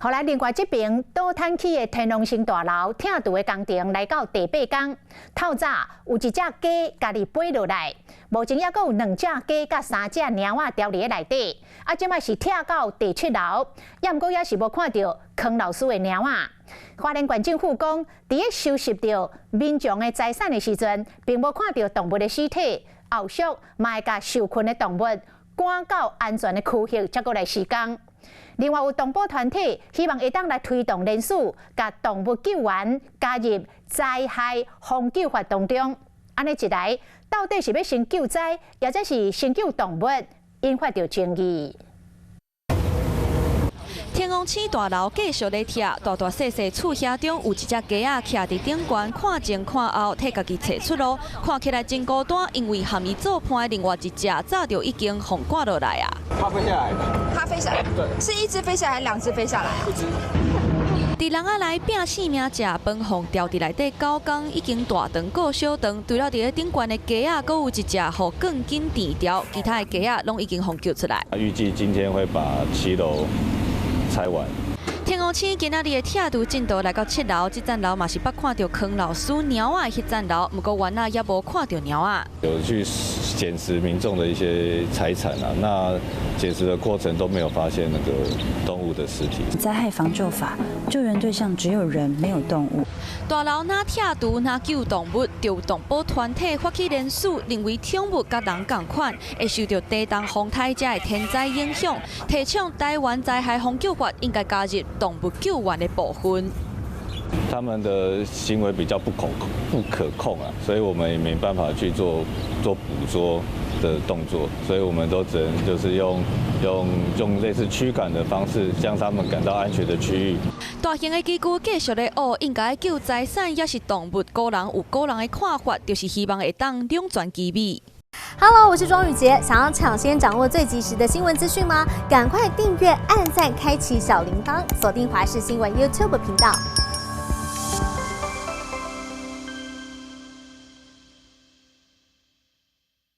予來，另外這爿倒坍起的天王星大樓拆除的工程來到第八工，透早有一隻雞家己飛落來，目前猶閣有兩隻雞佮三隻貓仔牢佇咧內底，啊，這擺是拆到第七樓，猶毋過猶是無看著康老師的貓仔。花蓮縣政府講，佇咧收拾著民眾的財產的時陣，並無看著動物的屍體，後續嘛會共受困的動物趕到安全的區域，才閣來施工。另外有動保團體希望會當來推動連署，共動物救援加入災害防救法當中。按呢一來，到底是欲先救災，抑者是先救動物，引發著爭議。天王星大樓繼續咧拆，大大細細厝遐中有一隻雞仔徛佇頂懸，看前看後，替家己揣出路，看起來真孤單，因為和伊做伴的另外一隻早就已經予趕落來啊。它飛下來的。它飛下來，對，是一隻飛下來，還是兩隻飛下來啊？一隻。佇籠仔內拚性命食飯，予牢佇內底狗工已經大腸過小腸，除了佇咧頂懸的雞仔，閣有一隻予鋼筋纏牢，其他的雞仔攏已經予救出來。預計今天會把七樓拆完。天王星今仔日的拆除進度來到七樓，這層樓嘛是捌看著康老師貓仔的彼層樓，毋過原來猶無看著貓仔。有去撿拾民眾的一些財產啊，那撿拾的過程都沒有發現那個動物的屍體。災害防救法，救援對象只有人，沒有動物。大樓若拆除，若救動物，就有動保團體發起聯署，認為寵物佮人仝款，會受著低動風颱遮的天災影響，提倡台灣災害防救法應該加入動物救援的部分。他們的行為比較不可控啊，所以我們也沒辦法去做捕捉的動作，所以我們都只能就是用類似驅趕的方式，將他們趕到安全的區域。大型的機具繼續咧挖，應該救財產抑是動物，各人有各人的看法，就是希望會當兩全其美。 Hello，我是莊雨潔，想要搶先掌握最及時的新聞資訊嗎？趕快訂閱、按讚、開啟小鈴鐺，鎖定華視新聞 YouTube 頻道。